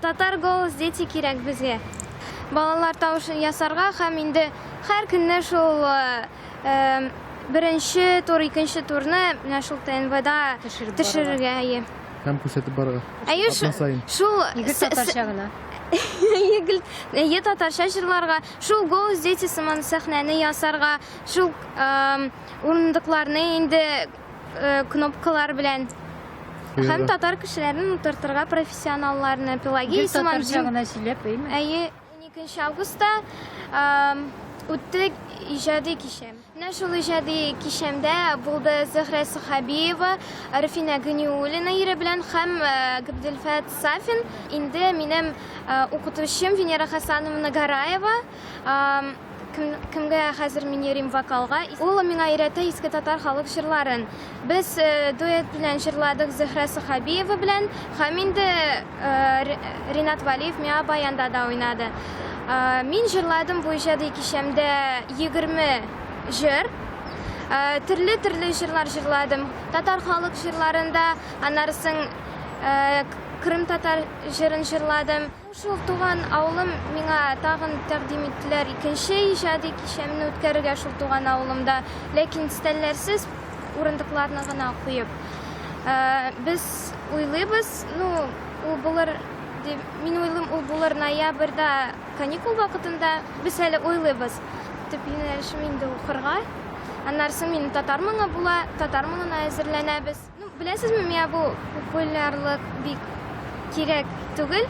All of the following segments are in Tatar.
Татар Голос дети кирәк безгә. Балалар тавышын ясарга һәм инде һәр көнне шул беренче тур, икенче турны менә шул ТНВда төшерергә, әйе. Һәм күрсәтеп барырга. Әйе, Атна саен. шул Егет татарча гына. Егет, әйе, татарча җырларга, шул Голос дети сыман сәхнәне ясарга, шул урындыкларны инде кнопкалар белән һәм татар кешеләрен утыртырга профессионалларны Пелагея Гел татарча гына сөйләп, әйме? Әйе, 12 августта үтте иҗади кичә. Менә шул иҗади кичәмдә булды Зөһрә Сәхәбиева, Рөфинә Ганиуллина ире белән һәм Габделфәт Сафин. Инде минем укытучым Венера Хасановна Гараева, Кем, кемгә хәзер мин йөрим вокалга. Ул миңа өйрәтә иске татар халык җырларын. Без э, дуэт белән җырладык Зөһрә Сахабиева белән һәм инде э, Ринат Валиев миңа баянда да уйнады. Э, мин җырладым бу иҗади кичәмдә 20 җыр. Төрле-төрле җырлар җырладым. Татар халык җырларын да, аннары соң Крым татар җырын җырладым. Шул туган авылым миңа тагын тәкъдим иттеләр икенче иҗади кичәмне үткәрергә шул туган авылымда, ләкин стәлләрсез, урындыкларны гына куеп. Без уйлыйбыз, ну, ул булыр дип, мин уйлыйм, ул булыр ноябрьдә каникул вакытында, без әле уйлыйбыз. Төп юнәлешем инде укырга. Аннары соң минем татар моңы була, татар моңына әзерләнәбез. Ну, беләсезме, миңа бу популярлык бик кирәк түгел.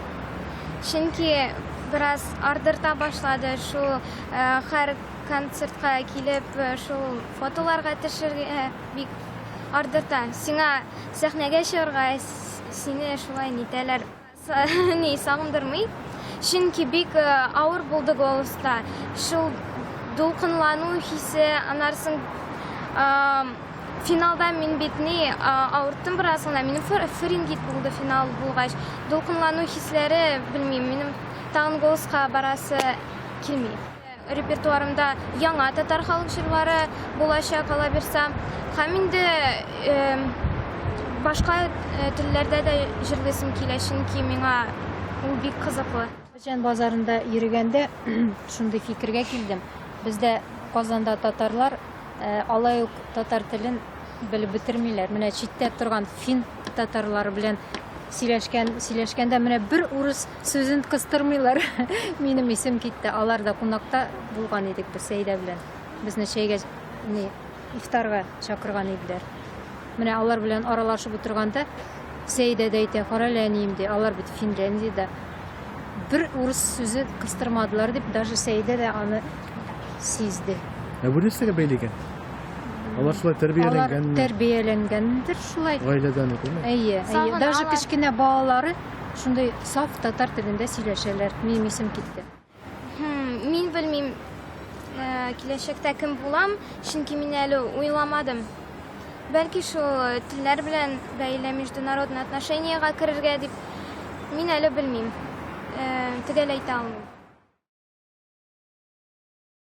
Чөнки бераз ардырта башлады шул э, һәр концертка килеп, э, шул фотоларга төшергә бик ардырта. Сиңа сәхнәгә чыгарга сине шулай нитәләр. Ни, сагындырмый. Чөнки бик авыр булды голоста. Шул дулкынлану хисе, аннан соң финалда мин бит ни авырттым бераз гына. Минем фарингит булды финал булгач. Дулкынлану хисләре, белмим, минем тагын голоска барасы килми. Репертуарымда яңа татар халык җырлары булачак, алабирса. Һәм инде башка телләрдә дә җырлыйсым килә, чөнки миңа ул бик кызыклы. Печән базарында йөрегәндә шундый фикергә килдем. Бездә Казанда татарлар алай ук татар телен белеп бетермиләр. Менә читтә торган фин татарлары белән сөйләшкән, сөйләшкәндә менә бер урыс сүзен кыстырмыйлар. Минем исем китте. Алар да кунакта булган идек без Сәйдә белән. Безне чәйгә ни ифтарга чакырган иделәр. Менә алар белән аралашып утырганда Сәйдә дә әйтә, карале әнием ди, алар бит Финляндиядә. Бер урыс сүзе кыстырмадылар дип, даже Сәйдә дә аны сизде. Ә бу нәрсәгә бәйле икән? Алар шулай тәрбияләнгәнме? Алар тәрбияләнгәндер шулай. Гаиләдән үк, әйеме? Әйе, әйе. Даже кечкенә балалары шундый саф татар телендә сөйләшәләр. Минем исем китте. Мин белмим, киләчәктә кем булам, чөнки мин әле уйламадым. Бәлки шул телләр белән бәйле международный отношениега керергә дип, мин әле белмим. Төгәл әйтә алмыйм.